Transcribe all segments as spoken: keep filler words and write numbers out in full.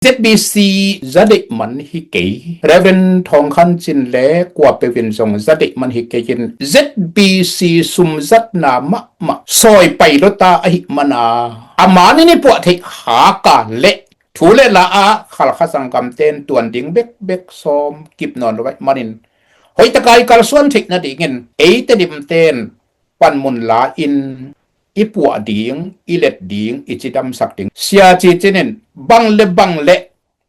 Z B C za deih man hi kei. Reverend Thawng Khan Cin le kua peuh in zong za deih man hi kei in, Z B C sumzatna mahmah sawi pai lota ahih mana, a manin i puah theih haka le thu le la ah Khalkha sanggamten tuan ding bekbek sawm kip nawn lo ahih manin, hoih taka i kalsuan theih nadingin ei Tedimten panmun la in i puah ding, i let ding, i cidamsak ding. Sia Ci Cin in bang le bang le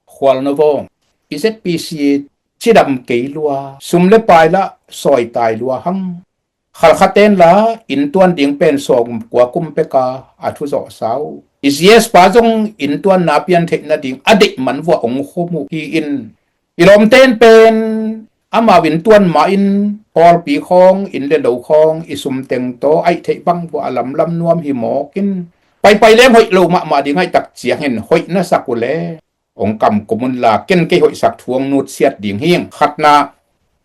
khual no vawng, i Z B C cidam kei lua, sum le pai la sawitai lua hang. Khalkhaten la inntuan ding pen sawm kua kum peka a thu zawhsa uh. I Z S pa zong inntuanna pian theih nading a deih man vua ong khum uh hi in, i lawmten pen amau inntuan mah in pawlpi khawng, inn le lo khawng, i sumteng tawh aih theih bang vua a lamlam nuam hi mawk in, paipai leng hoih lo mahmah ding aih tak ciangin hoih na sak uh le ong kam kum un la, ken kei hoihsak thu ong nutsiat ding hi. Khatna,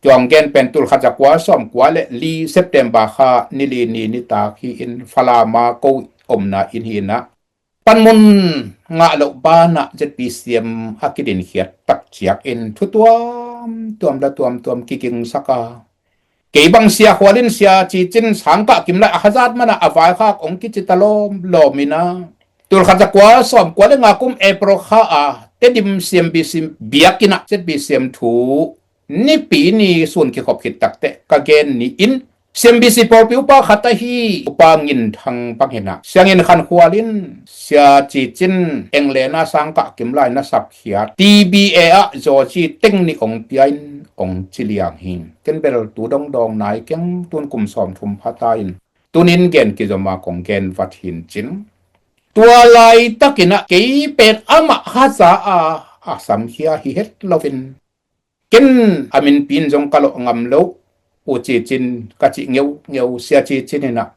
tua ong gen pen tulkhat zakua sawmkua le li September kha ni li ni nitak hi in, Falam a ko omna inn hi in ah, panmun ngah loh banah Z B C M a kidinkhiat tak ciangin thu tuamtuam la tuamtuam kigingsak a, kei bang Sia Khual in Sia Ci Cin sangkah kim lai a hazat mana a vaikhak ong kici ta lawmlawm in ah, tulkhat zakua sawmkua le nga kum April kha a Tedim C M B C biakinn ah Z B C M thu nipi ni sun kikhop khit takteh ka gen ni in, C M B C pawlpi upa khat ahi Upa Ngin Thang bang hi in ah, Sia Ngin Khan Khual in Sia Ci Cin englena sangkah kim lai na sap khiat T B A ah zawci teng nih ong pia in ong ci liang hi. Ken bel tu dongdong nai keng, tun kum sawmthum pha ta in, tunin gen kizom a kong gen vat hi in cin. Tua laitakin ah kei pen amah haza a a samkhia hi het loin, ken a minpi in zong ka lawh ngam lo. U Ci Cin ka cih ngeungeu, Sia Ci Cin in ah,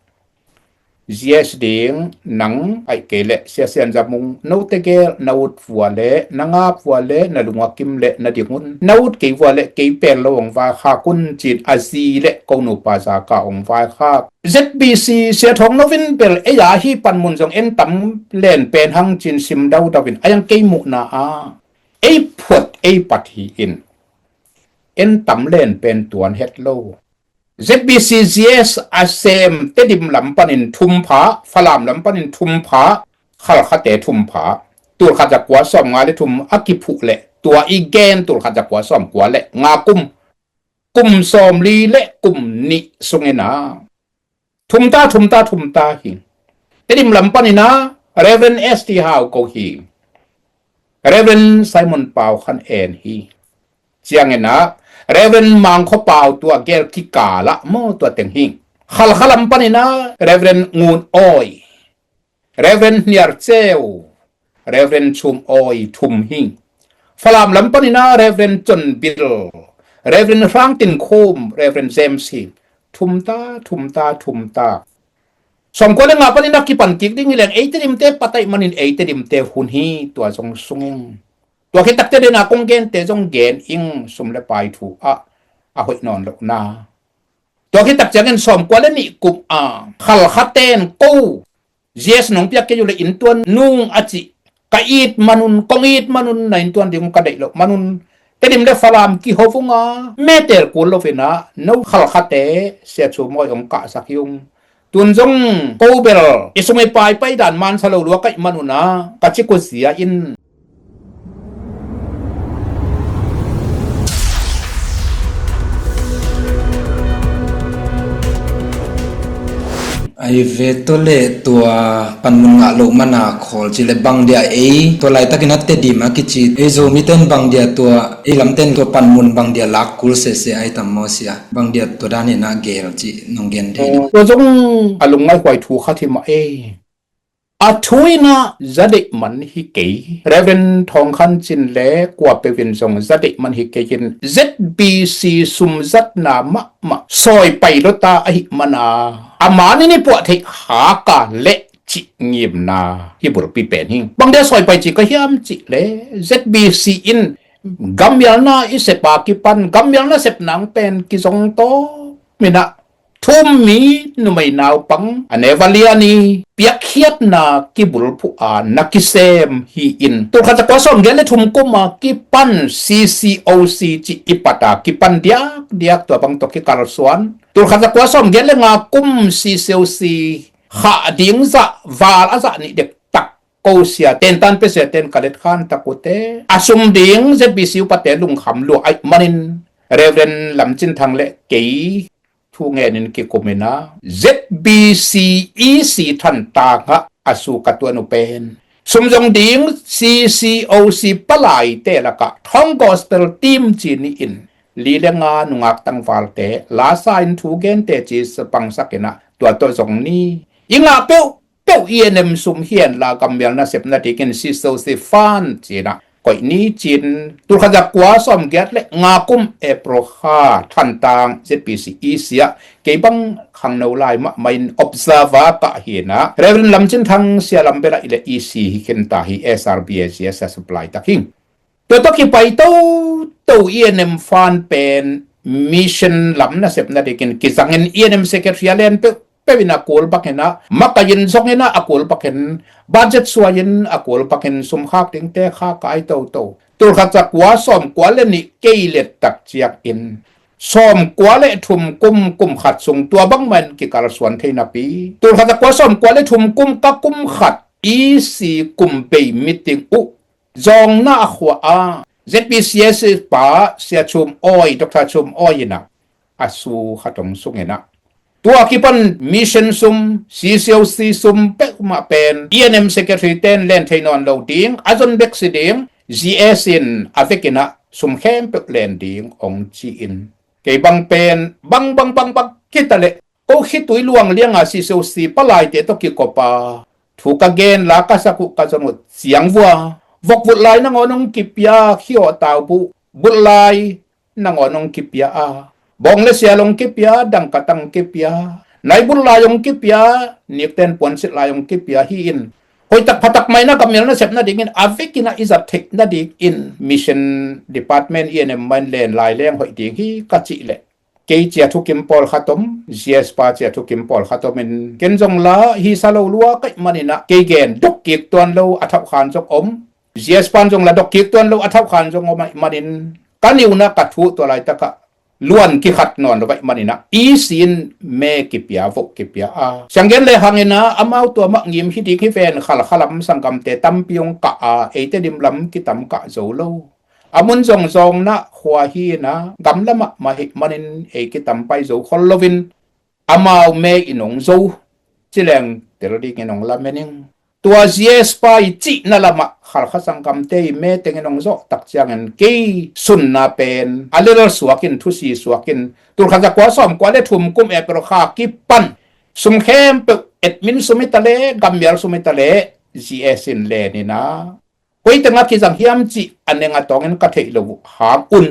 Z S ding nang aih kei leh Sia Sian Za Mung, note gel na ut vua le na ngap vua le na lung a kim le na ding un, na ut kei vua le kei pel lo ong vaikhak un, cin a zi le ko nupa zaka ong vaikhak. Z B C Sia Thawng Novin bel ei a hi panmun zong en tam len pen hang cin sim daudau in, a yang kei muhna a ei phuat ei pat hi in, en tam len pen tuan het lo. Z B C Z S a sem Tedim lam panin thum pha, Falam lam panin thum pha, Khalkhate thum pha, tulkhat zakua sawmnga le thum a kiphuh le tua i gen tulkhat zakua sawmkua le nga kum, kum sawmli le kum nih sungin ah thum ta, thum ta, thum ta hi. Tedim lam panin ah Reverend S T Hau ko hi. Reverend Simon Pau Khan En hi. Ciangin ah Reverend Mang Kho Pau, tua gel kikal ah maw, tua teng hi. Khalkha lam panin ah Reverend Ngun Awi, Reverend Hniar Ceu, Reverend Chum Awi, thum hi. Falam lam panin ah Reverend Chon Bil, Reverend Hrang Tin Khum, Reverend James hi. Thum ta, thum ta, thum ta. Sawmkua le nga panin ah kipan kik ding hi leng ei Tedimte pat ahih manin ei Tedimte hun hi, tua zong sung ing. Tua khit takteh den a kong gente zong gen ing, sum le pai thu ah a hoih nawn lohna. Tua khit tak ciangin sawmkua le nih kum a Khalkhaten ko Z S nong piak kei uh le inntuan nung a cih, ka it manun, kong it manun, na inntuan ding ka deih loh manun, Tedim le Falam kiho vung a, metel kul loin ah, no Khalkhate Sia Chum Awi ong kahsak hi ung. Tun zong ko bel i sum i pai pai dan mansa lo lua ka hih manun ah, ka ci kuzia in. Ai ve, tua le tua panmun ngah loh mana khawl ci le bang dia ei, tua laitakin a Tedim a kici ei Zomiten bang dia tua, ei lamten tua panmun bang dia lak kul sese ai tam maw Sia? Bang dia tua danin a gel ci nong gen thei. Tua zong a lungngaih huai thu khat hi mah ei. A thu in ah za deih man hi kei. Reverend Thawng Khan Cin le kua peuh in zong za deih man hi kei in, Z B C sumzatna mahmah sawi pai lota ahih mana, a manin i puah theih haka le cih ngimna hi bulpi pen hi. Bang dia sawi pai ci ka hiam cih le, Z B C in gammialna i sep a kipan, gammialna sep nang pen kizong tawm in ah, Thum mi numei naupang a neva lian i piakkhiatna kibulphuh a na kisem hi-in, tulkhat zakua sawmgiat le thum kum a kipan C C O C cih i pat a kipan diakdiak, tua bang tawh kikalsuan. Tulkhat zakua sawmgiat le nga kum C C O C khah ding zah val a zah nih dektak ko sia tentan pe sia ten ka let khan tak uh teh a sum ding Z B C upate lungkham lua ahih manin Reverend Lam Cin Thang le kei thu ngenin kikum in a, Z B C E C Thantlang ah a su ka tuan uh pen sum zong ding C C O C palaite lakah Thong Gospel Team ci ni-in li le nga nungak tangvalte lasa in thu gen teci pangsak in a, tua tawh zong ni. I ngah peuh peuh E N M sum hi hen la, gammial nasep nadingin C C O C fund ci-in a koih ni. Cin tulkhat zakua sawmgiat le nga kum April kha Thantlang Z B C E C ah kei bang khangno lai mahmah in observer ka hi in a, Reverend Lam Cin Thang, Sia Lam Bel ah i le E C hi khin ta hi, S R B A C S a supply tak hi. Tua tawh kipai toto E N M fund pen mission lam nasep nadingin kizangin E N M secretary a len peuh peuh in a kul bangin a, makai in zongin a, a kul bangin budget suai in a kul bangin sum khak dingte kha kai toto. Tulkhat zakua sawmkua le nih kei let tak ciangin sawmkua le thum kum, kum khat sung tua bangmah in kikalsuan thei napi, tulkhat zakua sawmkua le thum kum ka kum khat E C kum bei meeting uh Zawngna a khua a Z B C S pa Sia Chum Awi, Doctor Chum Awi in a, a su khat hong sung in a, tua kipan mission sum, C C O C sum peuhmah pen E N M secretary ten len thei nawn lo ding, a zon bek si ding, G S in a vekin a sum khempeuh len ding hong ci-in, kei bang pen bang bang bang bang kita leh ko khitui luang lianga C C O C palaite tawh kikop a thu ka gen la ka sak uh ka zon uh ciang vua, vokvulh lai nangawn hong kipia, khiawh taubuh bulh lai nangawn hong kipia a, bawng le sial hong kipia, dangkatang hong kipia, naibulh lai hong kipia, nikten puansilh lai hong kipia hi-in, hoihtak phatak mah in a gammial nasep nadingin a vekin a i zat theih nadingin mission department E N M mah in len lai leng hoih ding hi ka cih leh, kei cia thukim pawlkhat om, G S pa cia thukim pawlkhat om in, ken zong la hi sa lo lua ka hih manin a, kei gen dok kik tuan lo a thauhkhan zong om, G S pan zong la dok kik tuan lo a thauhkhan zong om ahih manin, ka niuna ka thu tua laitakah luan kikhat nawn lo ahih manin a, E C in me kipia, voh kipia a, siang gen le hangin a, amau tua mah ngim hi ding hi ven, Khalkha lam sanggamte tampi hong kah a, eite dim lam kitam kah zo lo. A mun zong zawngna khua hi in a, gamla mahmah ahih manin ei kitam pai zo khol loin, amau me in hong zo, ci leng tel dingin hong lamen ing. Tua G S pa i cihna lamah Khalkha sanggamte i me tengin hong zawh tak ciangin kei sunna pen a lel suak in, thusi suak in, tulkhat zakua sawmkua le thum kum April kha kipan sum khempeuh, admin sum hi ta leh, gammial sum hi ta leh, G S in len in a, koi tengah kizang hiam cih a neng a tawngin ka theih loh uh hang un,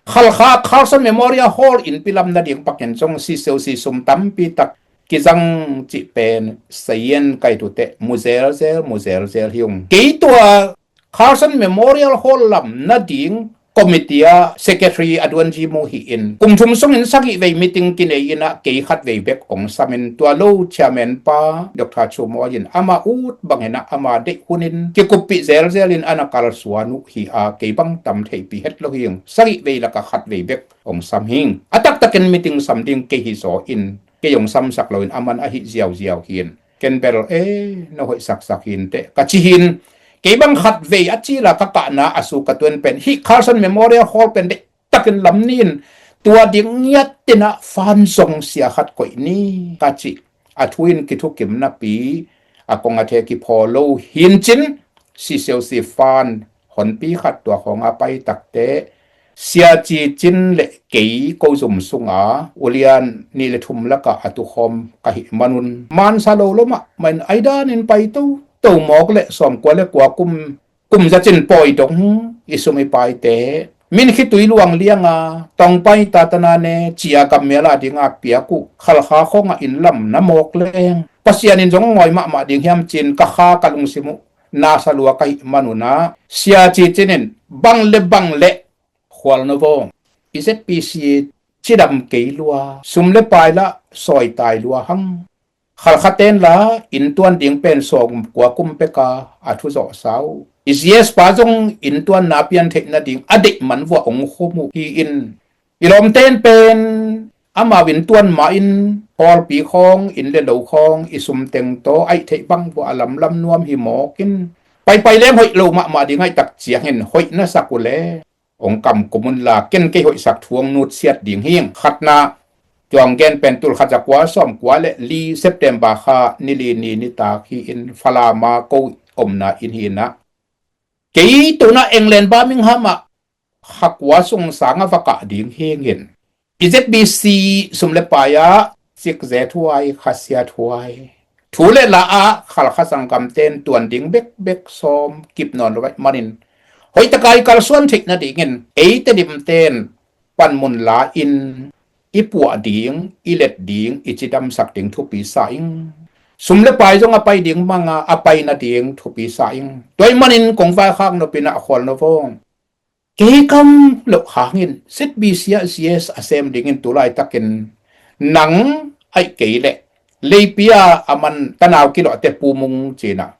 Khalkha Carson Memorial Hall innpi lam nading pakin zong C C O C sum tampi tak kizang cih pen sayan kai tute mu zelzel, mu zelzel hi ung. Kei tua Carson Memorial Hall lam nading committee a secretary a duanzi mu hi-in, kum thum sungin sagih vei meeting kinei in a, kei khat vei bek hong samin, tua lo chairman pa Doctor Chum Awi in ama ut bangin a, ama deih hunin kikuppih zelzel in a na kalsuan uh hi a, kei bang tam theihpih het lo hi ung. Sagih vei lakah khat vei bek hong sam hi ing. A taktakin meeting sam ding kei hi zaw in, kei hong samsak loin aman ahi ziauziau hi-in, ken bel e, na hoihsaksak hi inteh ka ci hi-in, kei bang khat vei a cila ka kahna a su ka tuan pen hih Carson Memorial Hall pen deihtakin lam ni-in, tua ding ngiat in a fund zong sia khat koih ni ka cih a thu in kithukim napi, a kong a the kiphaw lo hi-in cin, C C O C fund honpi khat tua khawng a pai takteh, Sia Ci Cin le kei ko zum sunga ulian nih le thum lakah a tukhawm ka hih manun, mansa lo lo mahmah in aidanin pai toto mawk le sawmkua le kua kum, kum zacin pawi dong i sum i paite, min khitui luang lianga tawngpai tatana ne cia gammial a dinga piak uh Khalkha khawngah inn lam na mawk leng, Pasian in zong ngawi mahmah ding hiam cin ka kha ka lungsim uh nasa lua ka hih manun a, Sia Ci Cin in bang le bang le khual no vaw, i Z P C cidam kei lua, sum le pai lah sawitai lua hang. Khalkhaten la inntuan ding pen sawmkua kum peka a thuzawhsa uh. I G S pa zong inntuanna pian theih nading a deih man vua ong khum uh hi-in, i lawmten pen amau inntuan mah in hawlpi khawng, inn le lo khawng, i sumteng tawh aih theih bang vua a lamlam nuam hi mawkin, paipai lem hoih lo mahmah ding aih tak ciangin hoih na sak uh le ong kamkum unla ken kei hoihsak thu ong nutsiat ding hing. Khatna, tuang gen pen tulkhat zakua sawmkua le li September kha nili ni nitak hi-in Falama ko omna inn hi-inah, kei tunah England Birmingham ah kha kua sung sangah va kah ding hingin, i Z B C sum le pai ah cikzet huai, khasiat huai, thu le la ah Khalkha sanggamten tuan ding bekbek sawm kip nawn lo ahih manin, hoihtakai kalsuan theih nadingin ei Tedim ten panmun la-in i puah ding, i let ding, i cidamsak ding thupi sa ing. Sum le pai zong a pai ding manga a pai nading thupi sa ing. Tua ahih manin kong vaikhak nopinah khual no vong. Kei kam loh hangin Z B C ah G S a sem dingin tu laitakin nang aih kei leh leipi a a man tanau kilawhte Pu Mung cinah,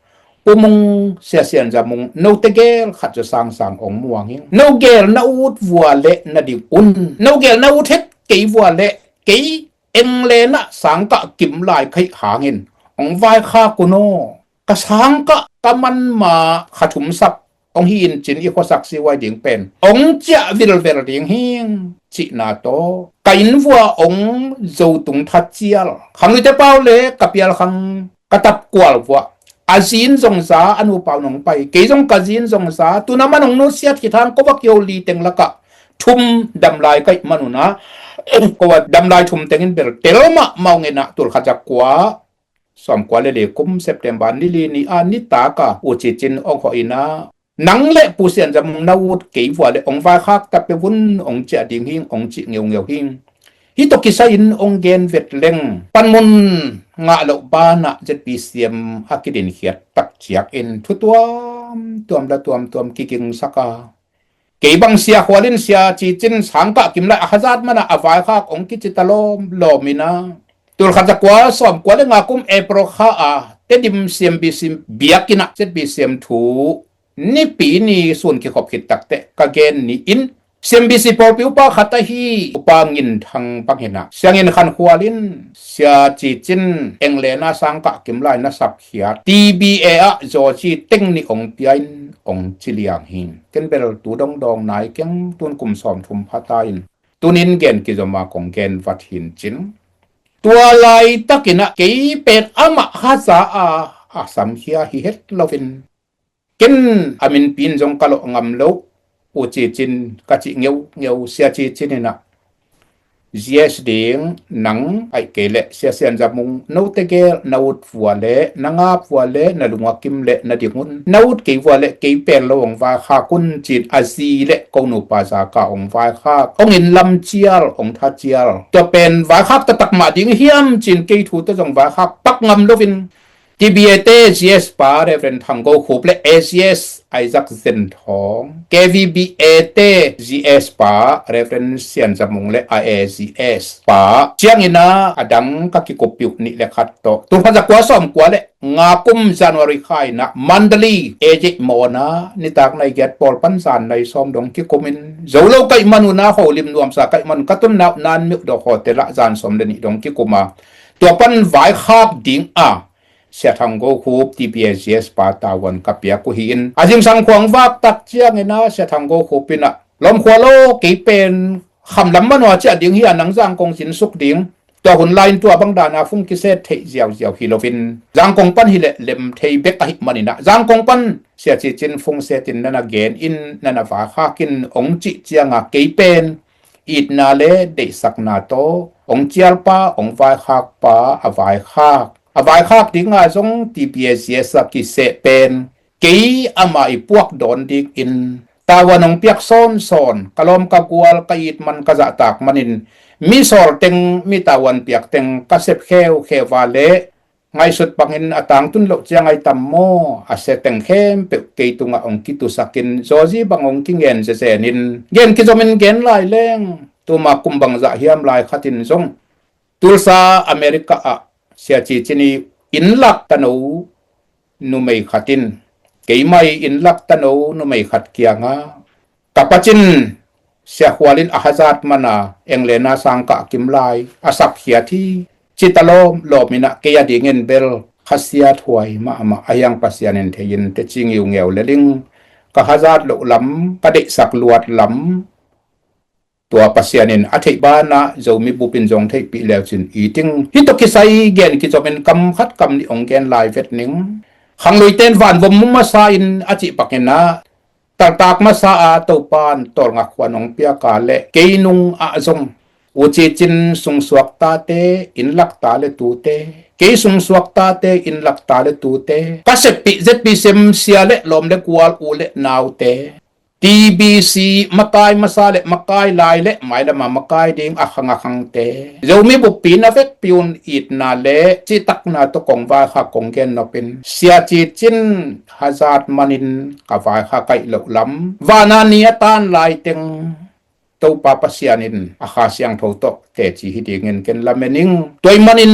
Pu Mung, Sia Sian Za Mung, note gel khat zaw sangsang ong muang ing. No gel na ut vua le na ding un. No gel na ut het kei vua le kei England ah sangkah kim lai kha hih hangin ong vaikhak un aw. Ka sangkah ka manma kha thum sap ong hi in cin i khuasak siuai ding pen ong ciah vilvel ding hing cihna tawh ka inn vua ong zo tung thacial. Khangluite pau le ka pial khang ka tapkual vua a zin zongza a nupau nong pai, kei zong ka zin zongza, tuna man ong nusiat khit hang ko va kiho li teng lakah thum damlai ka hih man unah, ko va damlai thum tengin bel tel mahmah ong inah tulkhat zakua sawmkua le li kum September nili ni a nitak a U Ci Cin ong hawh inah, nang le Pu Sian Za Mung na ut kei vua le ong vaikhak ta peuh un, ong ciah ding hing ong cih ngeungeu hing. Hih tawh kisai-in ong gen vet leng panmun ngah loh banah Z B C M a kidinkhiat tak ciakin thu tuamtuam la tuamtuam kigingsak a, kei bang Sia Khual in Sia Ci Cin sangkah kim lai a hazat manah a vaikhak ong kici ta lawmlawm inah, tulkhat zakua sawmkua le nga kum April kha a Tedim C M B C biakinn ah Z B C M thu nipi ni sun kikhop khit takteh ka gen ni in, C M B C pawlpi upa khat ahi Upa Ngin Thang bang inah, Sia Ngin Khan Khual in Sia Ci Cin England ah sangkah kim lai na sapkhiat T B A ah zawzi teng nih ong pia in ong ci liang hi. Ken bel tu dongdawng nai keng, tun kum sawmthum pha ta in, tunin gen kizom a kong gen vat hin cin. Tua laitakin ah kei pen amah haza a a samkhia hi het loin, ken a minpi in zong ka lawh ngam lo. U Ci Cin ka cih ngeungeu, Sia Ci Cin inah, G S ding nang aih kei leh Sia Sian Za Mung note gel na ut vua le na ngap vua le na lung a kim le na ding un. Na ut kei vua le kei pen lo ong vaikhak un, cin a zi le ko nupa zaka ong vaikhak, ong inn lam cial, ong tha cial. Tua pen vaikhak taktak mah ding hiam, cin kei thu tawh zong vaikhak pak ngam loin, T B A te G S pa Reverend Thang Go Khup le A G S Isaac Zen Thawng, K V B A te G S pa Reverend Sian Za Mung le A A G S pa ciangin ah a dang ka kikup piuh nih le khat tawh, tulkhat zakua sawmkua le nga kum January kha inah Mandalay A J Mawna nitak nai giat pawl pan zan nai sawm dong kikumin, zo lo ka hih man unah, holim nuamsa ka hih man un, ka tunna uh Nan Myo Do hotel ah zan sawm le nih dong kikum a, tua pan vaikhak ding a Sia Thang Go Khup T B A G S pa tavuan ka piak uh hi-in, a zingsang khuang vak tak ciangin ah Sia Thang Go Khup inah, lawm Khual aw, kei pen khamlam manua ciah ding hi a, nang Zangkong zinsuk ding. Tua hun lai-in tua bang dana phung kiset theih ziauziau hi loin, Zangkong pan hileh lem thei bek ahih manin ah, Zangkong pan Sia Ci Cin phung setin na na gen in, na na vaikhak in ong cih cianga, kei pen itna le deihsakna tawh ong cialpa, ong vaikhakpa a vaikhak, a vaikhak dinga zong T B A G S a kiseh pen kei amah i puak dawn dingin tavuan ong piak sawnsawn, ka lawm ka gual, ka it man ka zahtak manin, mi sawl teng, mi tavuan piak teng ka sep kheukheu a le ngaihsut bangin a tangtun loh ciang ai tam maw, a sia teng khempeuh kei tungah ong kitusakin zawzi bang ong kingen zezenin gen kizomin gen lai leng, Tuma kum bangzah hiam lai khatin zong Tulsa, America ah Sia Ci Cin i inn lakta no numei khatin, keimah i inn lakta no numei khat kiangah, ka pacin Sia Khual in a hazat mana Englena sang kah kim lai a sapkhiat hi, cita lawm lawm inah kei a dingin bel khasiat huai mahmah a hiang Pasian in thei in teci ngiungeu leling, ka hazat loh lam, ka deihsak luat lam, tua Pasian in a theih banah Zomi bupin zong theihpih leucin iting. Hih tawh kisai gen kizomin kam khat kam nih hong gen lai vet ning. Khangluiten vanvom mu masa in a cih pakinah, taltak masa a Topan tawlngak huan hong piaka le kei nung ah zong U Ci Cin sungsuak tate, inn lakta le tute, kei sungsuak tate, inn lakta le tute, ka seppih Z B C M sia le lawm le kual u le naute, T B C makai masa le makai lai le mailama makai ding a khang a khangte, Zomi buppi na vekpi un itna le citakna tawh kong vaikhak kong gen nopin, Sia Ci Cin hazat manin ka vaikhak aih loh lam, vana ni a tan laiteng Topa Pasian in a Kha Siangtho tawh teci hi dingin ken lamen ing. Tua ahih manin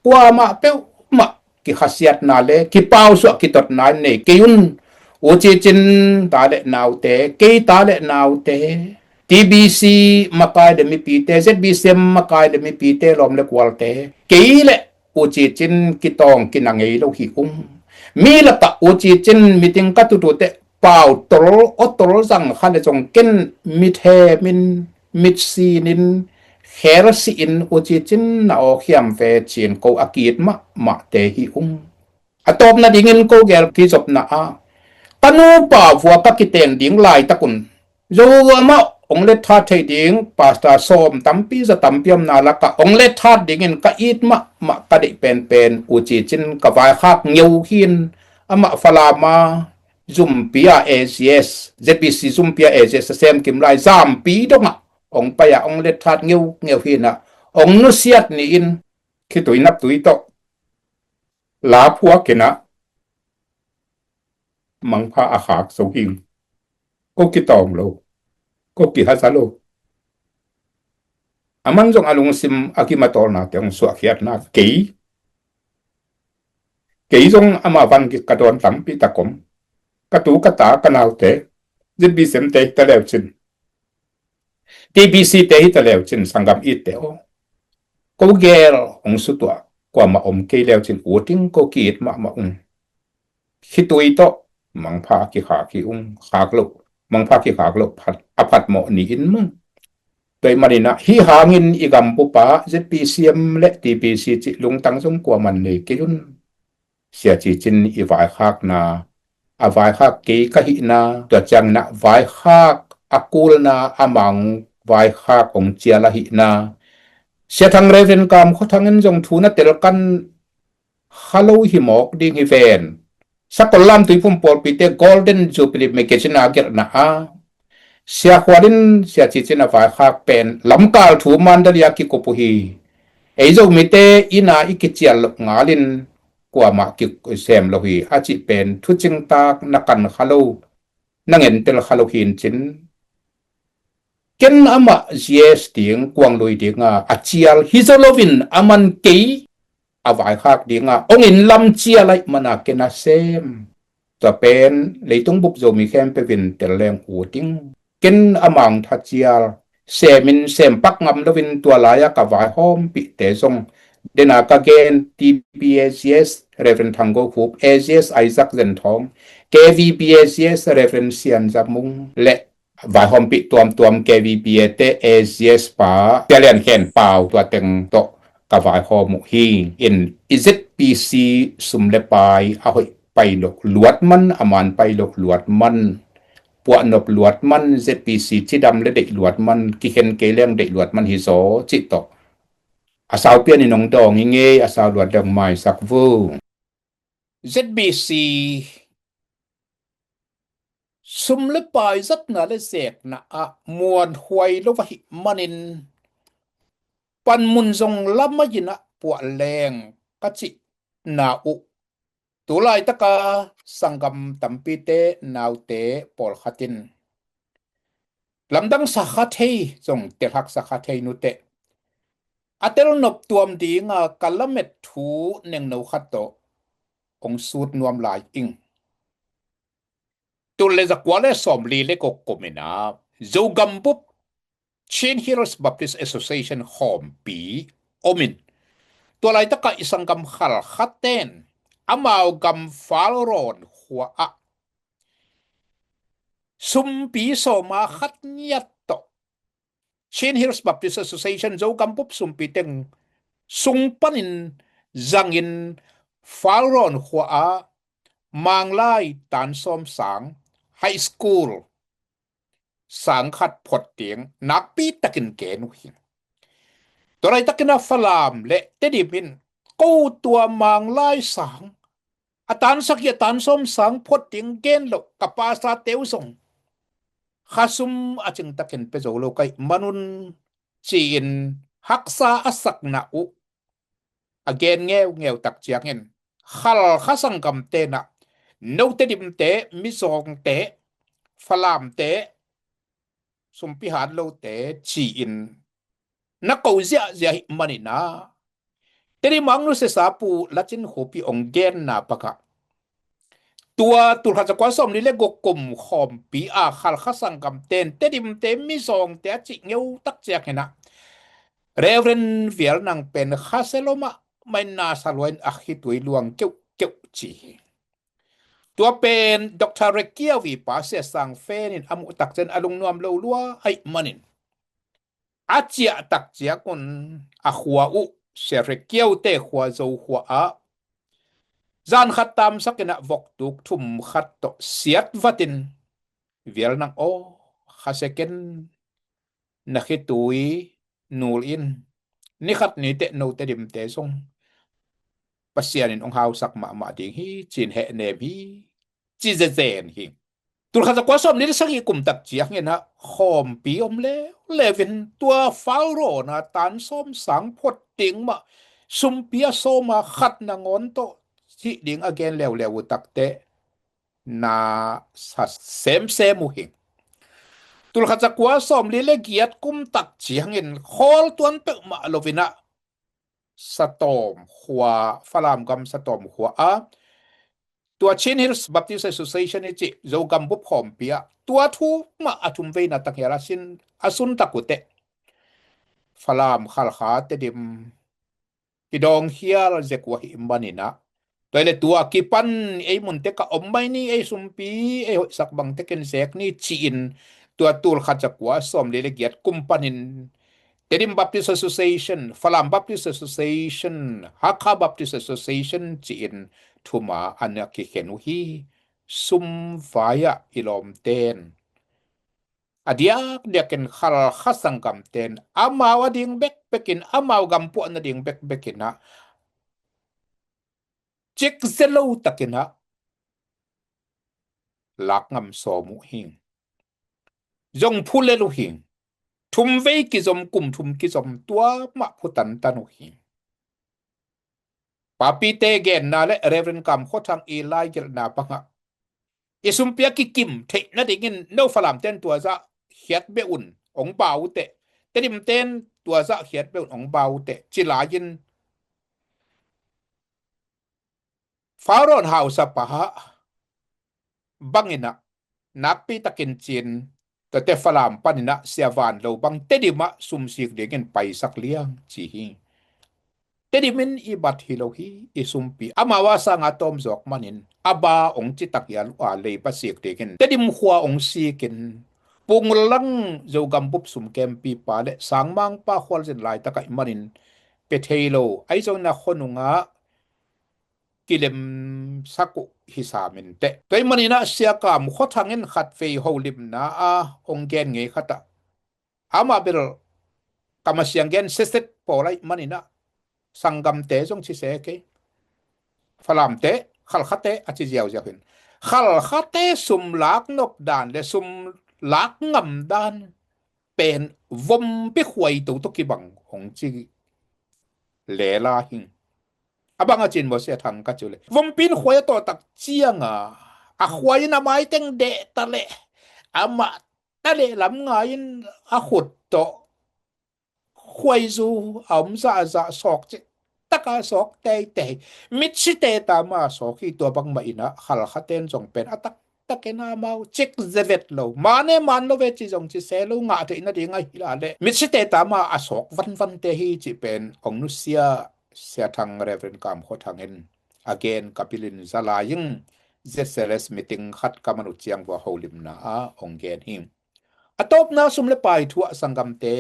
kuamah peuhmah kikhasiatna le kipausuah kitotna in nei kei un. U Ci Cin ta le naute, kei ta le naute, T B C makai le mipite, Z B C M makai le mipite, lawm le kualte, kei le U Ci Cin kitawng kina ngei lo hi ung. Mi lakah U Ci Cin meeting ka tutute pau tol aw tol zang kha le zong ken mithemin mitsinin khelsihin U Ci Cin na aw khiam ve cin ko a kiit mahmahte hi ung. A tawpna dingin ko gel kizopna ah ka nupa vua ka kiteng ding laitakun Zo amah hong let that thei ding pastor sawm tampi za tampi omna lakah hong let that dingin ka it mahmah ka deih penpen U Ci Cin ka vaikhak ngeu hin, amah Falama zumpi a A G S, Z B C zumpi a A G S a sem kim lai zampi dongah hong pai ah hong let that ngeu ngeu hinah hong nusiat ni-in khitui naptui tawh la phuakinah mangpha a khak zo hing. Ko kitawng lo, ko kihaza lo. Aman zong a lungsim a kimatawlnate hong suahkhiatna kei, kei zong ama van gik ka dawn tampi takom, ka tu ka ta ka naute, Z B C M te hi ta leucin, T B C te hi ta leucin, sanggam itte aw, ko gel hong sutuah kuamah om kei leucin uting ko kiit mahmah ung. Khitui tawh mangpha kikhak hi ung, khak loh, mangpha kikhak loh phat, a phatmawh ni-in mung. Tua ahih maninah hih hangin i gambupa Z B C M le T B C cih lungtang zong kuaman nei kei un. Sia Ci Cin i vaikhakna, a vaikhak kei ka hihna, tua cianginah vaikhak a kulna a mang vaikhak hong cial ahihna, Sia Thang Reverend Kam Khua Thang in zong thu na telkan kha lo hi mawk ding hi ven. Sakol lam Tuiphum pawlpite Golden Jubilee Magazine a gelhna a Sia Khual in Sia Ci Cin a vaikhak pen lamkal thu Mandalay a kikup uh hi. Ei Zomite inn a i kicial loh ngalin kuamah kisem lo hi a cih pen thucingtak na kan kha lo, na ngentel kha lo hi in cin. Ken amah G S ding kuang lui dinga a cial hi zo loin aman kei a vaikhak dinga hong inn lam cial ahih mana ken a sem. Tua pen leitung bup Zomi khempeuh in tel leng ut ing. Ken amah hong thacial semin sem pak ngam loin tua lai-a ka vaihawmpihte zong, dena ka gen T B A G S Reverend Thang Go Khup, A G S Isaac Zen Thawng, K V B A G S Reverend Sian Za Mung le vaihawmpih tuamtuam K V B A te A G S pa Sia Lian Khen Pau, tua teng tawh ka vaihawm uh hi. In i Z B C sum le pai a hoih pai loh luat man, a man pai loh luat man, puahnop luat man, Z B C cidam le deih luat man, kikhen kei leng deih luat man hi zaw cih tawh a sau pianin hong dawng hi ngei, a sau luat leng maisak vu. Z B C sum le pai zatna le zekna ah muanhuai lo ahih manin panmun zong lam a yin ah puah leng ka cihna uh tu laitaka sanggam tampite naute pawlkhat in Lamdang sakha thei zong telhak sakha thei nute a tel nop tuam dinga ka lamet thu nengno khat tawh hong sut nuam lai ing. Tul le zakua le sawmli le guk kum in a Zogam bup Chin Hills Baptist Association khawmpi om in, tua laitaka i sanggam Khalkha ten amau gam Falrawn khua ah sumpi sawma khat ngiat tawh Chin Hills Baptist Association Zogam bup sumpi teng sung panin zangin Falrawn khua ah Manglai tan sawm sang high school sang khat phot ding nakpi takin gen uh hi. Tua laitakin a Falam le Tedim in ko tua Manglai sang a tan sagih a tan sawm sang phot ding gen loh ka pastor te uh zong khasum a cingtakin pia zo lo ka hih manun ci-in haksa a sakna uh a gen ngeungeu tak ciangin Khalkha sanggam ten a no Tedimte, Mizawngte, Falamte, sumpi hat lote ci-in na ko ziahziah hih manin a Tedim a hong nusiasa Pu Lacin Khup i hong genna bangah tua tul khat zakua sawmli le guk kum khawmpi a Khalkha sanggam ten Tedimte, Mizawngte a cih ngeu tak ciangin a Reverend Vial Nang pen khasia lua mahmah in nasa lua in a khitui luang keuhkeuh ci hi. Tua pen Doctor Rekiau i pa Sia Sang Fen in a muh tak ciang a lungnuam lo lua ahih manin a ciah tak ciangun a khua uh Sia Rekiau te khua Zo khua ah zan khat tamsakin a vok tuk thum khat tawh siat vatin Vial Nang aw, khasia ken, na khitui nul in, ni khat ni teh no Tedimte zong Pasian in hong hausak mahmah ding hi ci-in hehnem hi ci zezen hi. Tul khat zakua sawmli le sagih kum tak ciangin a khawmpi om leuleu in tua Falrawn a tan sawm sang phot ding mah sumpi a sawma khat nangawn tawh hih ding a gen leuleu uh tak teh na sa semsem uh hi. Tul khat zakua sawmli le giat kum tak ciangin khawl tuan peuhmah lo in a Satawm khua, Falam gam Satawm khua a tua Chin Hills Baptist Association i cih Zogam bup khawmpi ah tua thu mah a thum veina tanghial a sin a sun tak uh teh Falam, Khalkha, Tedim kidawng khial zek uh ahih manin a tua hi le tua kipan ei munte ka om mai ni, ei sumpi ei hoihsak bangte ken zek ni ci-in tua tul khat zakua sawmli le giat kum panin Tedim Baptist Association, Falam Baptist Association, Hakha Baptist Association ci-in thuma an a kikhen uh hi. Sum vai-ah i lawmten a diakdiakin Khalkha sanggamten amau a ding bekbekin, amau gampuah nading bekbekin ah cikzia lo takin ah lak ngam sawm uh hi. Zong phulel uh hi. Thum vei kizom, kum thum kizom, tua mah phutantan uh hi. Papite genna le Reverend Kam Khua Thang i laigelhna bangah i sumpi a kikim theih nadingin no Falamten tua zah khiat beh un, hong bau uh teh, Tedimten tua zah khiat beh un, hong bau uh teh ci lai-in Faro in hausapa bangin ah nakpi takin ci-in tuate Falam panin ah Sia Van Lo bang Tedim ah sumsik dingin paisak liang ci hi. Tedim in i bat hi lo hi, i sumpi amau a sanga tawm zawk manin a ba hong ci tak hial uh a, leiba sik dingin Tedim khua hong sikin Pu Ngul Lang Zogam bup sumkempipa le sangmangpa khualzin laitak ahih manin pia thei lo, ahi zongin a khuanungah kilemsak uh hi sam in teh. Tua ahih manin ah Sia Kam Khua Thang in khatvei holimna a hong gen ngei khat ah amah bel ka masiang gen setset pawl ahih manin ah sanggamte zong ci se kei, Falamte, Khalkhate a ci ziauziau hi. Khalkhate sum lak nop dan le sum lak ngam dan pen vompi khuai toto kibang hong ci lela hi. A bang a ci-in maw Sia Thang ka ci uh leh, vompi in khuai a tawh tak cianga a khuai in a maiteng deh ta leh amah ta leh lam ngai in a khut tawh khuaizu a om zahzah sawk cih taka sawk teitei. Mitsite tama sawk hi. Tua bangmah inah Halkha ten zong pen a taktakin amau cik zevet lo, mane man lo ve ci zong ci se lo, ngah theih nading ahi la leh mitsite tama a sawk vanvante hi cih pen ong nusia Sia Thang, Reverend Kam Khua Thang in a gen ka pilin za lai ing. Z C L S meeting khat ka man uh ciang vua holimna ah ong gen hi. A tawpna sum le pai thu ah sanggamte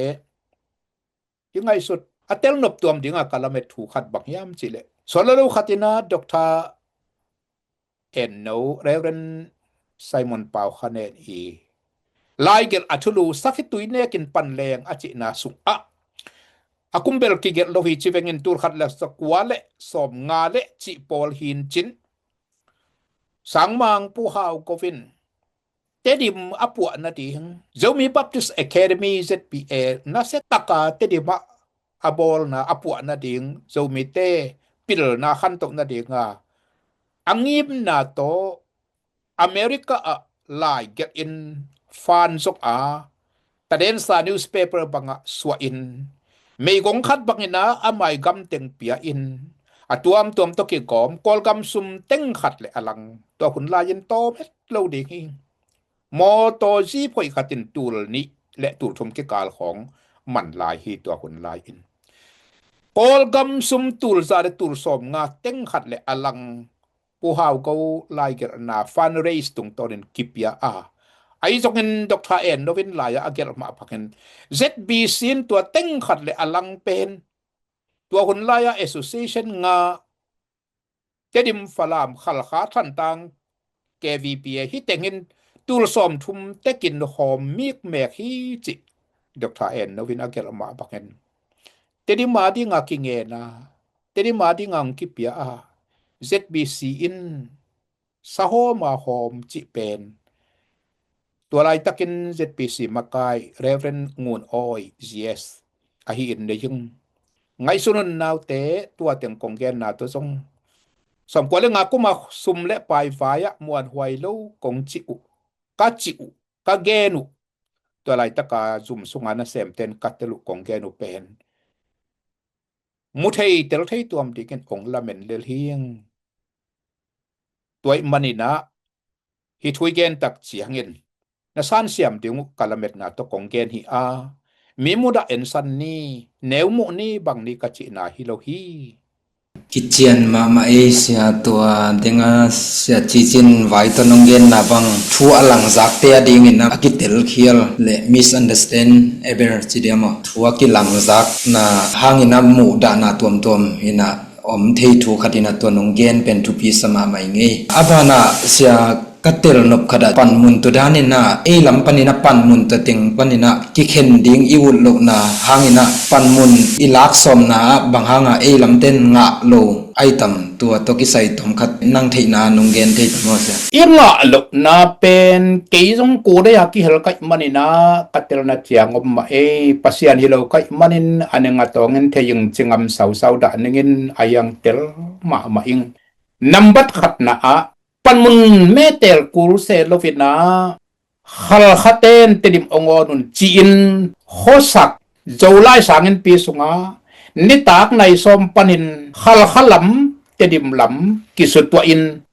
i ngaihsut a telnop tuam dinga ka lamet thu khat bang hiam cih leh, sual lo khat inah Doctor Enno, Reverend Simon Pau Kha Nen i laigelh a thulu Sakhi Tui Nekin Pan Leng a cihna sungah a kumbel kigelh lo hi ci vengin, tul khat le za kua le sawm nga le cih pawl hin cin Sangmang Pu Hau Ko in Tedim a puah nading, Zomi Baptist Academy, Z B A, nasia taka Tedim ah a bawlna a puah nading, Zomite pilna khantoh nadinga a ngimna tawh America ah laigelh in fan zong a, Tadensa newspaper bangah suah in, meigong khat bangin ah a maigam teng pia in, a tuamtuam tawh kigawm Kawlgam sum teng khat le a lang tua hun lai-in tawm het lo ding hi. Mawtaw zi phoih khatin tul nih le tul thum kikal khawng man lai hi. Tua hun lai-in Kawlgam sum tul za le tul sawm nga teng khat le a lang Pu Hau Ko laigelhna fundraise tungtawnin kipia a, ahi zongin Doctor Enno in lai-ah a gelh mah bangin Z B C in tua teng khat le a lang pen tua hun lai-ah association nga, Tedim, Falam, Halkha, Thantlang, K V P A hi tengin tul sawm thum tekin hawm mikmek hi cih Doctor Enno in a gelh mah bangin Tedim a dinga kingena, Tedim a dinga hong kipia a, Z B C in sahawm a hawm cih pen tua laitakin Z B C makai Reverend Ngun Awi G S ahi in nei ing. Ngaihsun un naute, tua teng kong genna tawh zong sawmkua le nga kuma sum le pai vai-ah muanhuai lo kong cih uh, ka cih uh, ka gen uh, tua laitaka zum sunga nasemten ka tel uh kong gen uh pen mu thei tel thei tuam dingin ong lamen lel hing. Tua ih maninah hih thu i gen tak ciangin na sansiam ding uh ka lametna tawh kong gen hi a, mi mudah ensan ni, neu muh ni bang ni ka cihna hi lo hi. Kician mahmah ei sia, tua dinga sia cicin vai tawh nong genna bang thu a langzakte a dingin a kitelkhial le misunderstand ever ci diam aw, thu a kilangzakna hangin a muhdahna tuamtuam inah om thei thu khat inah tua nong gen pen thupi sa mahmah i ngei. A banah sia ka telnop khat ah panmun tua daninah ei lam paninah panmun tua teng paninah kikhen ding i ut lohna hanginah panmun i laksawmna ah bang hanga ei lamten ngah lo ai tam, tua tawh kisai tom khat nang theihna nong gen thei tam aw sia. I ngah lohna pen kei zong kudei a kihel kaih maninah ka telna ciang om mah ei, Pasian hi lo kaih manin a ning a tawngin thei ing, cingam sausau dah ningin a hiang tel mahmah ing. Nambat khatna ah panmun metel kul se lovinah Halkhaten Tedim ong awn un ci-in khuasak Zolai sangin pi sunga nitak nai sawm panin Halkha lam, Tedim lam kisutuahin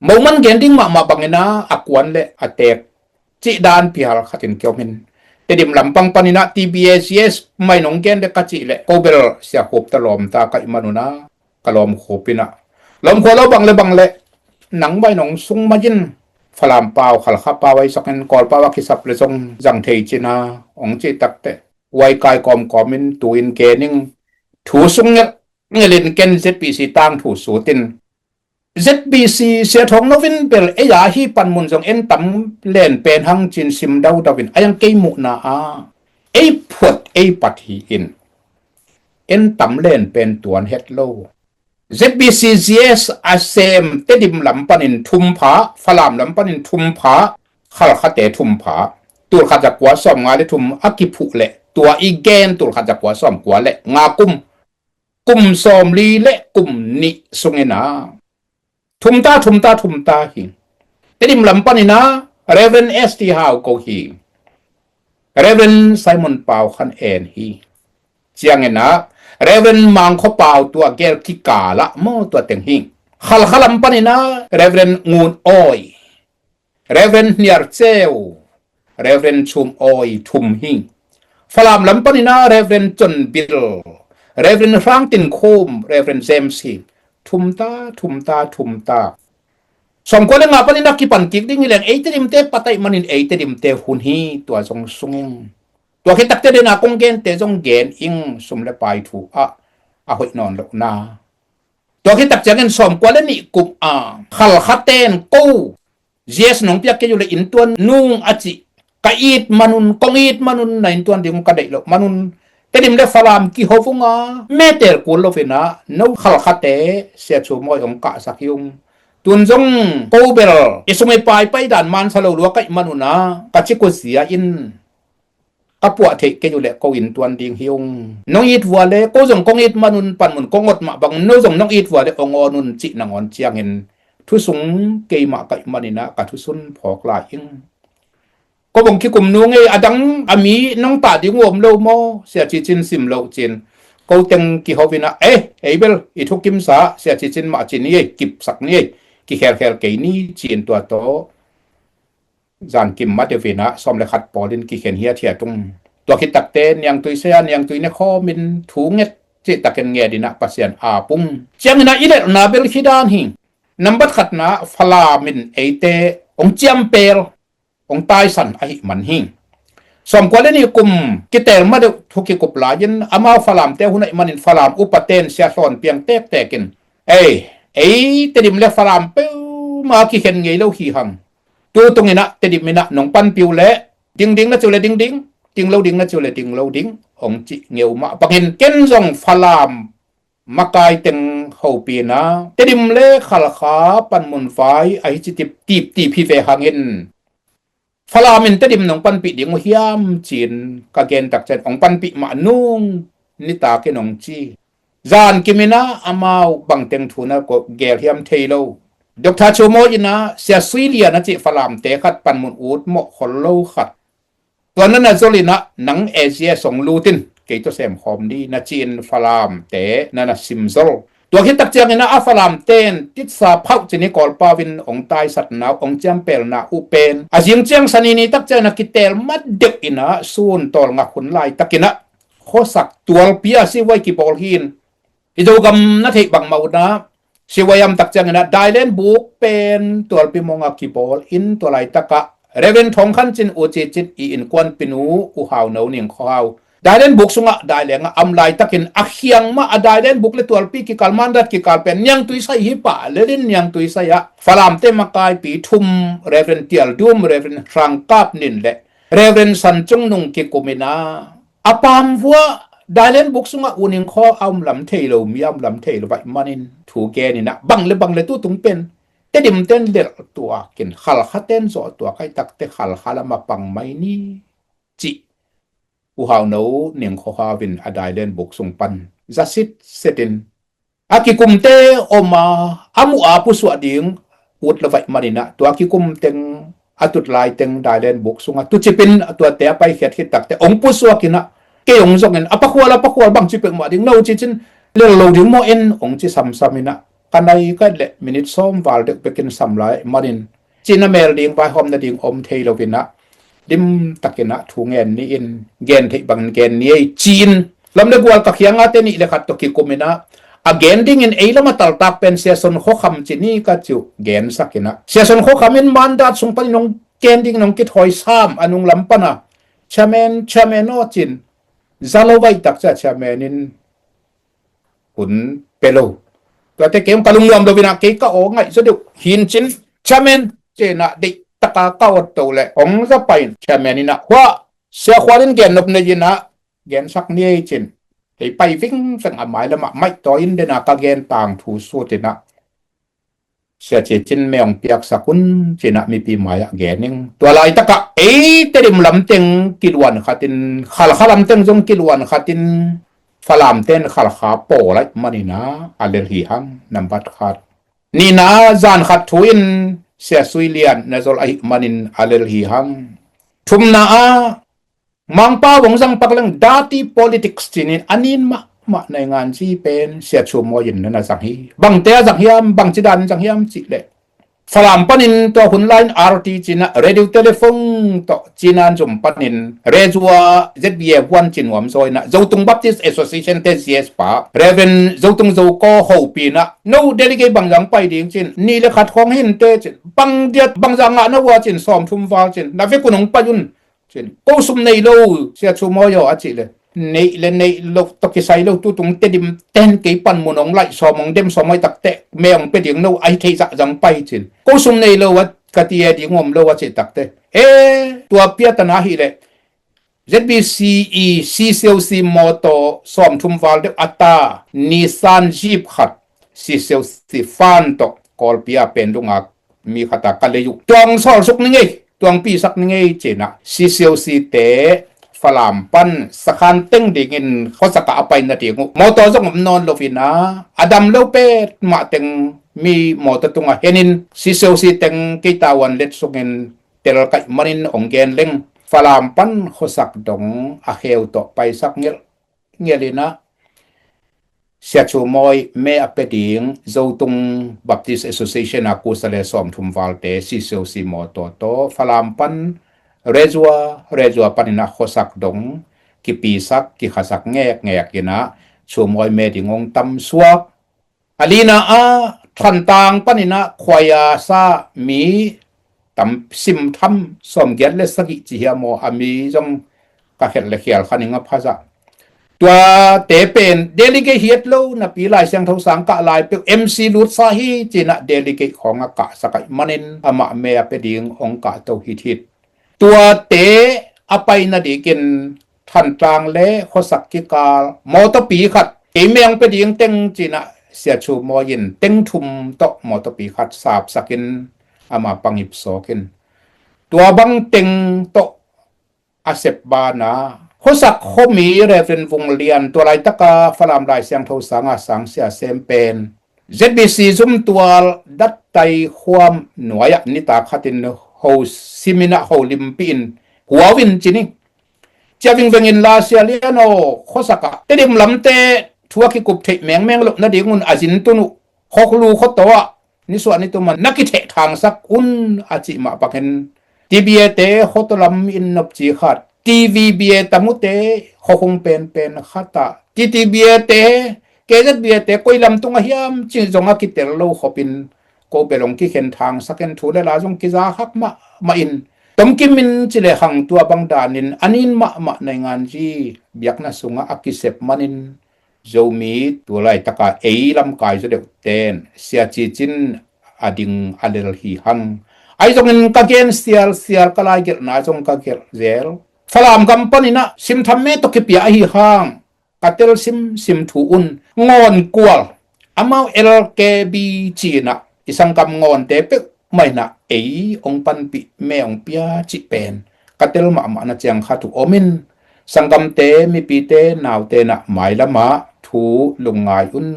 moman gen ding mahmah bangina a kuan le a teek cih dan pi halkhatin kiomin Tedim lampang paninah T B A C S mai nong gen le ka cih le kobel sia khup ta lawm ta kaih manuna ka lawm khup inah lawm khua lo bang le bang le nang mai nong sung mai in Falam pau, Halkha pau, aisakin Kawl pau a kisap le zong zang thei cina ong cih takteh huai kai kawmkawmin tuin gening thu sung ngelh ngelhin ken Z B C tang thu sutin Z B C sia thawng novin bel ei a hi panmun zong en tam len pen hang cin sim daudauin a yang kei muhna a ei phuat ei pat hi in en tam len pen tuan het lo. Z B C Z S a sem Tedim lam panin thum pha, Falam lam panin thum pha, Halkhate thum pha, tulkhat zakua sawm nga le thum a kiphuh le tua i gen tulkhat zakua sawm kua le nga kum, kum sawm li le kum nih sungina thumta, thumta, thumta hi. Tedim lam panina Reverend S T Hau ko hi. Reverend Simon Pau Khan En hi. Ciangin ah Reverend Mang Khaw Pau, tua gel kikal ah maw, tua teng hi. Khalkha lam panin ah Reverend Ngun Awi, Reverend Hniar Ceu, Reverend Chum Awi, thum hi. Falam lam panin ah Reverend Chon Bil, Reverend Hrang Tin Khum, Reverend James hi. Thum ta, thum ta, thum ta. Sawmkua le nga panin ah kipan kik ding hi leng, ei Tedim te pat ahih manin ei Tedim te hun hi, tua zong sung ing. Tua khit takte dena kong gente zong gen ing, sum le pai thu ah a hoih nawn lohna. Tua khit tak ciangin sawmkua le nih kum a Khalkha ten ko G S nong piak kei uh leh inntuan nung a cih, ka it manun, kong it manun, na inntuan ding uh ka deih loh manun, Tedim le Falam kiho vunga meter kul loin ah no Khalkhate Sia Chum Awi hong kahsak hi ung. Tun zong ko bel i sum i pai pai dan mansa lo lua ka hih manun ah ka cik uh zia in ka puah theih kei uh leh ko inntuan ding hi ung. Nong it vua le ko zong kong it manun panmun kong ot mah bang, no zong nong it vua le hong awn un, cih nangawn ciangin thusung keimah ka hih manin ah ka thusun phawk lai ing. Ko bang kikum nung ei, a dang a mi nong tah ding uh om lo maw, Sia Ci Cin sim loh cin. Ko teng kiho in ah, eh, ei bel i thukimsa Sia Ci Cin mah ci ni ei, kipsak ni ei, kikhelkhel kei ni, ci-in tua tawh zankim ma deuh in ah sawm le khat pawlin kikhen hiathiat ung. Tua khit takte niangtui saya, niangtui ne khawmin thu nget cihtakin nget in ah Pasian ap ung. Ciangin ah i lelhna bel hi dan hi. Nambat khatna, Falam in eite hong ciampel, hong taisan ahih man hi. Sawmkua le nih kum kiteel ma deuh thu kikup lai-in amau Falamte hun ahih manin Falam upaten Sia Hlawn Piang tektek in, ei, ei Tedim le Falam peuhmah kikhen ngei lo hi hang. Tu tung in ah Tedim in ah nong panpih uh leh dingding na ci uh leh dingding, ding lo ding na ci uh leh ding lo ding, hong cih ngeu mah bangin ken zong Falam makai teng hopih in ah Tedim le Khalkha panmun vai ahi ci tip tip tip hi ve hangin Falam in Tedim nong panpih ding uh hiam, ci-in ka gen tak ciang hong panpih mah nung, nitakin hong ci. Zankim in ah amau bangteng thu na ko gel hiam thei lo. Doctor Chum Awi in ah Sia Sui Lian a cih Falamte khat panmun ut mawh khol lo khat, tua na na zol in ah nang A G S hong lut in kei tawh sem khawm ni, na ci-in Falamte na na sim zol. Tua khit tak ciangin ah a Falamten titsa phauh ci ni, Kawlpau in hong taisatna uh, hong ciampelna uh pen a zing ciang Sani ni tak ciangin ah kiteel ma deuh in ah sun tawlngak hun laitakin ah khuasak tualpi ah sivuai kibawl hi in, i Zogam na theih bang mah un ah sivuai am tak ciangin ah Dailen buk pen tualpi mawngah kibawl in, tua laitakah Reverend Thawng Khan Cin, U Ci Cin i innkuanpinu U Hau No Ning Khaw Hau Dailen buk sungah dailengah am laitakin a khiang mah a Dailen buk le tualpi kikal, mandat kikal pen niangtui sai hi pah lel in, niangtui sai ah Falamte makaipi thum, Reverend Tial Dum, Reverend Hrang Kap Nin le Reverend San Cung Nung kikum in ah a pamvua Dailen buk sungah U Ning Khaw a om lam thei lo, mi a om lam thei lo ahih manin thu gen in ah bang le bang le tu tung pen Tedim ten lelh tuak in Khalkha ten zawh tuak ahih takte Khalkha lam a pang mai ni, cih U Hau No Ning Khaw Hau in a Dailen buk sung pan zasit set in a kikumte om a, a muh a pusuah ding ut lo ahih manin ah tua kikum teng a tut lai teng Dailen buk sungah tucip in a tuate a paikhiat khit takte hong pusuak in ah kei hong zong in a pakhual a pakhual bangci peuhmah ding no ci cin, lel lo ding maw en, hong ci samsam in ah ka nai ka et leh minit sawm val deuh bekin sam lai ahih manin cihna mel ding, vaihawmna ding om thei lo in ah dim takin ah thu ngen ni in, gen theih bangin gen ni ei, ci-in lam le gual ka khianga te nih le khat tawh kikum in ah a gen dingin ei lam a taltak pen Sia Son Khaw Kham ci ni ka ci uh gensak in ah Sia Son Khaw Kham in mandat sung panin hong gen dingin hong kithawi sam a nung lam pan a chairman, chairman aw cin za lo vaih tak ciah chairman in hun pe lo. Tuate kei hong ka lungnuam lo in ah kei ka aw ngaih zaw deuh hi in cin chairman cin ah deih taka ka awt to leh hong za pai in chairman in ah hua Sia Khual in gen nop nei in ah gensak ni ei cin. Kei pai vingveng a mai lamah maihtawi in den a ka gen tangthu sut in ah Sia Ci Cin me hong piaksak un cin ah mipi mai ah gen ing. Tua laitakah ei Tedim lam teng kiluan khatin Khalkha lam teng zong kiluan khatin Falamten Khalkha pawl ahih manin ah a lel hi hang, nambat khat. Nihna, zan khat thu in Sia Sui Lian na zol ahih manin a lel hi hang. Thumna ah Mangpau hong zang pak leng dirty politics cinin a nin mahmah naingan ci pen Sia Chu Mawi in na zang hi. Bangte a zang hiam, bangci danin zang hiam cih leh, Falam panin tua hun lain R T cinah radio telephone tawh cinan zum panin rezua Z B A huan ci nuam zaw inah Zotung Baptist Association te Z S pa Reverend Zotung Zoko hopinah no delegate bangzang pai ding cin, ni le khat khawng hinte cin, bangdiat bangzang ngah na hua cin, sawmthum val cin, na vekun hong pai un. Cin, ko sum nei lo, Sia Chu Mawi aw a cih le, neih le neih lo, tawh kisai lo, tutung Tedim ten kei pan mun hong laih sawm hong dem sawm hoi takteh me hong pe ding no, ahi thei zahzang pai cin. Ko sum nei lo a, ka ti e ding om lo a cih takteh, e, tua piatana hi le, Z B C i C C O C mawtaw sawmthum val deuh a ta, Nissan Jeep khat, C C O C fan tawh Kawlpi a pen lungak mi khata ka lei uh. Tuang sawlsuk ni ngei, tuang pisak ni ngei cinah C C O C te Falam pan sakhan teng dingin khuasakah a pai nading uh. Mawtaw zong om nawn loinah a dam lo pet mah teng mi mawtaw tungah henin C C O C teng kei tauan let sungin tel kaih manin hong gen leng Falam pan khuasak dong a kheu tawh paisak ngelh ngelinah Sia Chu Mawi me a pe ding Zotung Baptist Association a kusa le sawmthum valte C C O C mawtaw tawh Falam pan rezua rezua paninah khuasak dong kipisak kikhasak ngekngek inah Chu Mawi me ding hong tam suak. A lina a Thantlang paninah khuaia sa mi tam simtham sawmgiat le sagih ci hiam aw, a mi zong ka khelh le khial khaning a phazah. Tuate pen delegate hiat lo napi Lai Siangtho sang kah lai peuh M C lutsa hi cinah delegate khawng a kahsa kaih manin amah me a pe ding hong kahto hithit. Tuate a pai nadikin Thantlang le khuasak kikal mawtawpi khat kei me hong pe ding teng cinah Sia Chu Mawi in teng thum tawh mawtawpi khat sapsakin ama pangip sawkin tua bang teng tawh a sep bana khuasak khuami Reverend Vung Lian, tua laitaka Falam Lai Siangtho sanga sangsia sem pen Z B C zumtual dattai khuam nuai-ah nitak khatin ho siminah ho limpihin huau in cini. Cia vingvengin la Sia Lian aw, khuasakah Tedim lamte thu a kikup theih mengmeng loh nadingun a zintun uh khoklu khuataw ah nisuah nituman na kitheh thangsak un a cih mah bangin T B A te khuataw lam in nopci khat, T V B A tamute khuakhung penpen khatah, T T B A te, K Z B A te koi lam tung a hiam cih zong a kitel lo khopin ko bel hong kikhen thangsakin thu le la zong kiza hak mahmah in tomkim in ci le hang tua bang danin a nin mahmah naingan zi biakna sungah a kisep manin Zomi tu laitaka ei lamkai zaw deuh ten Sia Ci Cin a ding a lel hi hang. Ahi zongin ka gen sialsial ka laigelhna zong ka gelh zel. Falam gam paninah simtham me tawh kipia ahi hang ka tel simsim thu un Ngawn Kual, amau L K B cinah i sanggam Ngawnte peuh mah inah ei hong panpih me hong pia cih pen ka tel mahmahna ciang khat uh omin sanggamte mipite naute nah mailamah thu lungngai un.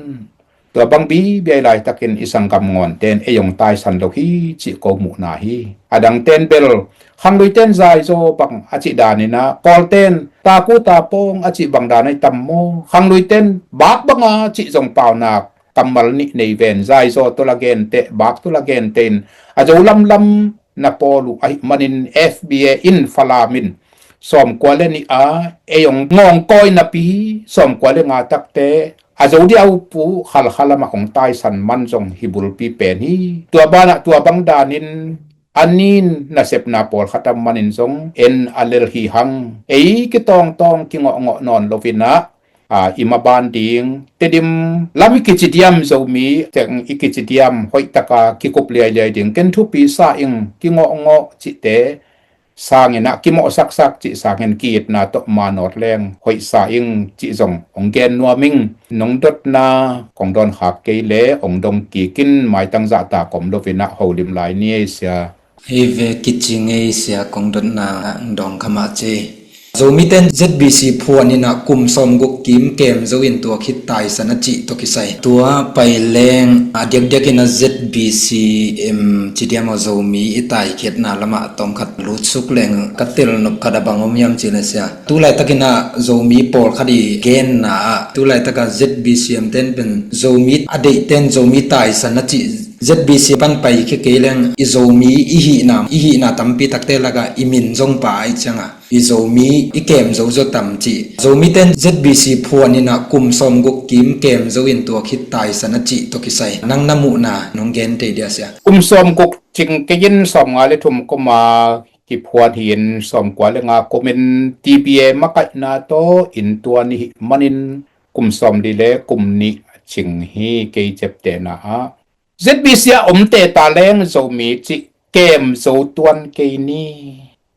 Tua bang bibia i laitakin i sanggam Ngawnte in ei hong taisan lo hi cih ko muhna hi. A dangte in bel khangluite in zaizaw bang a cih daninah Kawlte in taku tapawng a cih bang dana i tam maw, khangluite in bak banga cih zong paunak kammal nih nei ven, zaizaw tawh la genteh, bak tawh la genteh in a zo lamlam na pawl uh ahih manin F B A in Falam in sawmkua le nih a ei hong ngawngkawi napi sawmkua le nga takte a zo diau pu khalkhalamah hong taisan man zong hi bulpi pen hi. Tua banah tua bang danin a nin nasepna pawlkhat a manin zong en a lel hi hang. Ei kitawngtawng kingawhngawh nawn loinah a, i maban ding Tedim lam i kicidiam Zomi teng i kicidiam hoihtaka kikup liailiai ding ken thupi sa ing, kingawhngawh cihte sanginah kimawhsaksak cih sangin ki-itna tawh manawt leng hoih sa ing cih zong hong gen nuam ing. Nong dotna kong dawnkhak kei le hong dong kikin maitang zahtak om loinah holim lai ni ei sia. Hei ve kici ngei sia, kong dotna ah hong dawng kha mah ci. Zomite in Z B C phuan in ah kum sawmguk kim kem zo in tua khit taisan a cih tawh kisai. Tua pai leng a diakdiak in ah Z B C em ci diam aw, Zomi i taikhiatna lamah tawmkhat lutsuk leng ka telnop khat a bang om hiam cih leh sia, tu laitakin ah Zomi pawlkhat i genna ah tu laitaka Z B C em ten pen Zomi a deihten Zomi taisan a cih, Z B C pan paikhia kei leng i Zomi i hihna, i hihna tampi takte lakah i min zong pha ahih ciangah i Zomi i kem zo zaw tam cih. Zomite in Z B C phuan in ah kum sawmguk kim kem zo in tua khit taisan a cih tawh kisai nang na muhna nong gen thei dia sia? Kum sawmguk cing kei in, sawmnga le thum kum a kiphuan hi-in sawmkua le nga kumin T B A makaihna tawh inntuan i hih manin kum sawmli le kum nih cing hi. Kei ciaptehna ah Z B C a omte ta leng Zomi cih kem zo tuan kei ni.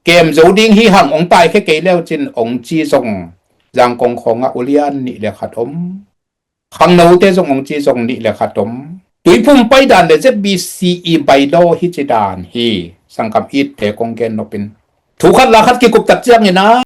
Kem zo ding hi hang, hong paikhia kei leu cin hong ci zong Zangkong khawngah ulian nih le khat om. Khangnote zong hong ci zong nih le khat om. Tuiphum paidan le Z B C i bylaw hi ci dan hi. Sanggam itte kong gen nopin, thu khat la khat kikuptat ciangin ah